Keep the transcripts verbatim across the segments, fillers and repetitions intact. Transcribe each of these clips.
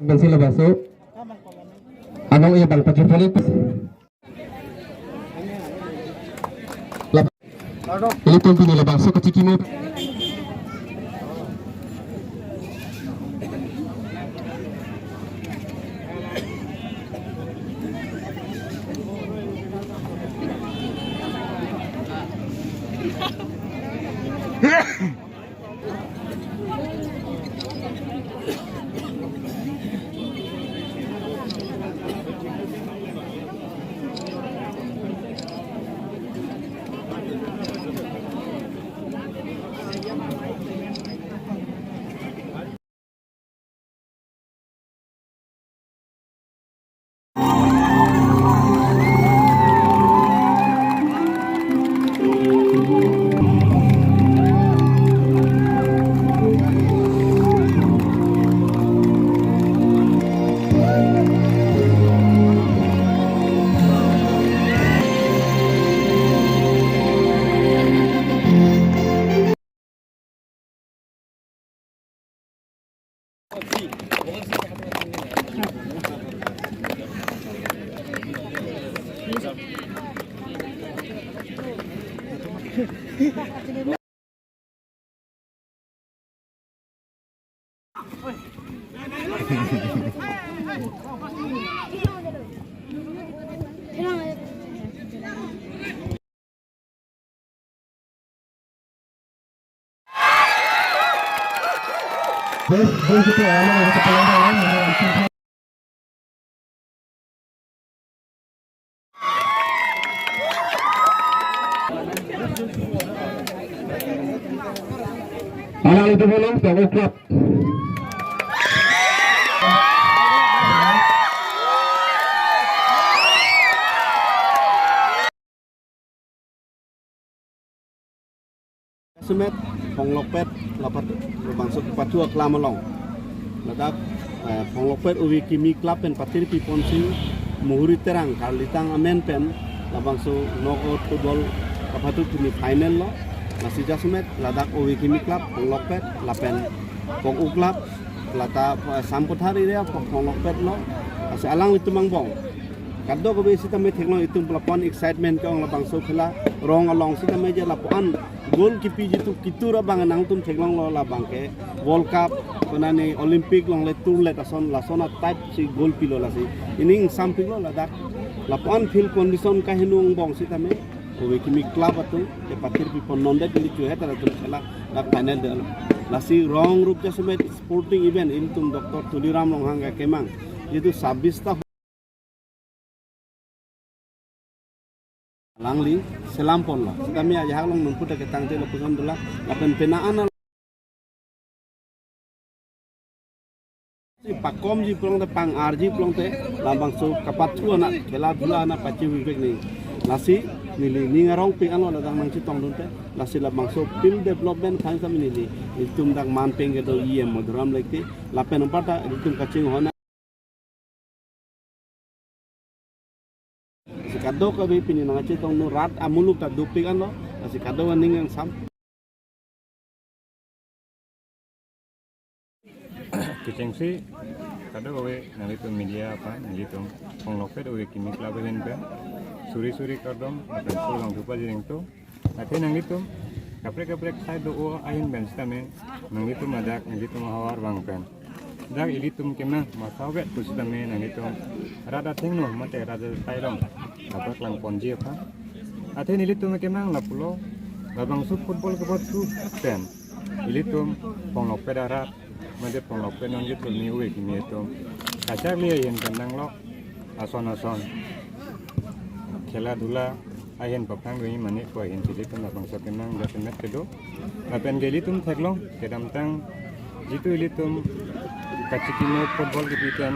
Pensi labangso anong-e abang pajir polit. Lap-, ilitum pini labangso kachikimo. Alangli tebonong Pong Club. Sumet, Phonglokpet, lapat, labangso kepathu aklam along. Ladak, eh, Phonglokpet Ove Kimi Club pen patir piponsi, Muhuri Terang, Karlitang amen pen, labangso knockout football kapathu semi final lo. Lasi jasemet, ladak Ove Kimi Club, Phonglokpet, lapen Pong U Club, lata, eh, Sampathar area, Phonglokpet lo. Lasi alanglitum angbong kadokave sitame theklong, itum lapu-an excitement ke-ong labangso khela rong along sitame je lapu-an goal kipi jitu kitur abang nangtum theklonglo, labang ke World Cup, konane Olympic longle turlet ason, lason a-type si goal pilo lasi. Ining sampiklo ladak. Lapu-an field condition kaheno angbong sitame Ove Kimi Club atum kepatir pipon, non det ili chuhet atum khela dak final de-ong. Lasi rong rup jasemet sporting event ilitum Doctor Tuliram Ronghang kekemang, jitu sabis ta alangli selam ponlo. Sitame ajahak along nonputa ketangte lo puson dola, lapen pena an si pakomji pulote, pang-arji pulote, labangso kapathu anat, khela dhula anat pachivi vek ni. Lasi neli ning arongpik anlo ladak nangchetongdunte. Lasi labangso field development aphan sitame neli, itum dak manpeng kedo E M Madhuram Lekti, lapen umpata itum kachinghon. Lasi kadokave pini nangchetongdun rat amuluk ta dopik anlo, lasi kadokave ning angsam. Kechengsi kadokave nanglitum media aphan, nanglitum Phonglokpet Ove Kimi Club ahin pen suri suri kardom, lapen sulong thupa jiring to. Athe nanglitum kaprek kaprek sai do-o ahin pen sitame, nanglitum adak, nanglitum ahavar vang pen dak ilitum kemang masa vet pusitame nanglitum rat athengno mate rat atai along kapaklang ponji aphan. Athe nelitum kemang lapulo, labangso football kepathu pen ilitum Phonglokpet arat, mate Phonglokpet nonjit thurni Ove Kimi atum kachakli ahin pen nanglok ason ason khela dhula ahin paphrang goi mane ko ahin si ilitum labangso kemang jasemet kedo. Lapen ke ilitum theklong kedamtang jitu ilitum kachikimo football kipi pen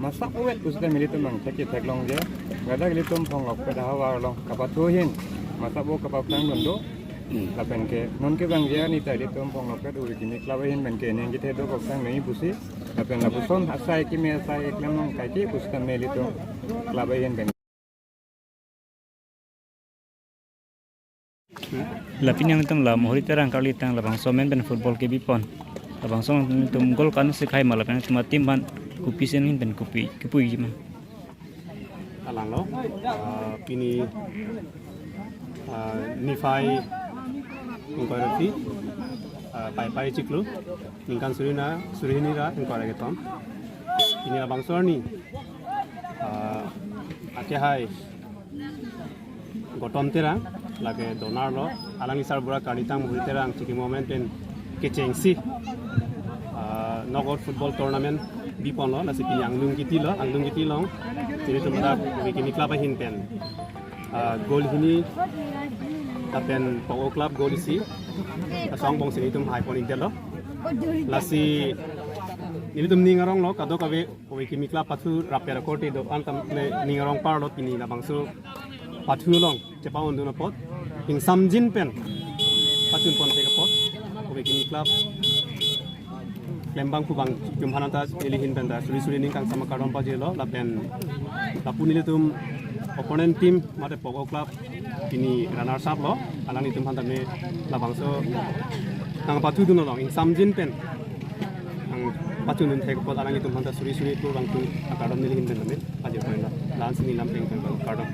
masa ovet pusitame ilitum angthek ketheklongji. Ladak ilitum Phonglokpet ahavar along kapathu ahin masa bo kapaphrangdun do. Lapen ke non kevangji arni ta ilitum Phonglokpet Ove Kimi Club ahin pen ke ning kethe do koksang nai pusi. Lapen lapuson asai kimi asai eklem nangkaike pusitame ilitum club ahin pen. Lapen nangtum la Muhuri Terang Karlitang labangso amen pen football kepipon. Labangso nangtum goal kan si khai ma lapen nangtum a-team aphan Kopi sen pen kopi, kopi ji ma. Alang lo, ah, pini, ah, niphai ingkoi ra phli, ah, Paipai chiklo, ningkan suri na, suri hini ra ingkoi ra kethom. Pini labangso arni, ah, akehai Gotom Terang, lake donor lo, alangli sarbura Karnitang Mohri Terang chikimo amen pen kechengsi, ah, knockout football tournament bipon lo, lasi pini angdung kiti lo, angdung kiti along, chiri tum dak Wikimi Club ahin pen, ah, goal hini, lapen Pogo Club goal isi, asong bong si nelitum haipon ikdet lo. Lasi nelitum ning arong lo, kadokave Wikimi Club pathu rapper korte do-an tam le ning arong par lo, pini labangso pathu along chepa-undun apot, ingsamjin pen pachun pon thek apot, Wikimi Club klembang kubang atum aphan ta neli ahin pen ta suri suri ning kangsam akardom pajirlo, lapen lapu nelitum opponent team mate Pogo Club pini runners up lo, alanglitum aphan tame labangso nangpathudun along ingsamjin pen nangpachundun thek apot alanglitum aphan ta suri suri pu bangtum akardom neli ahin pen tame pajir pon lo. La-an si neli lam pleng pen kardom.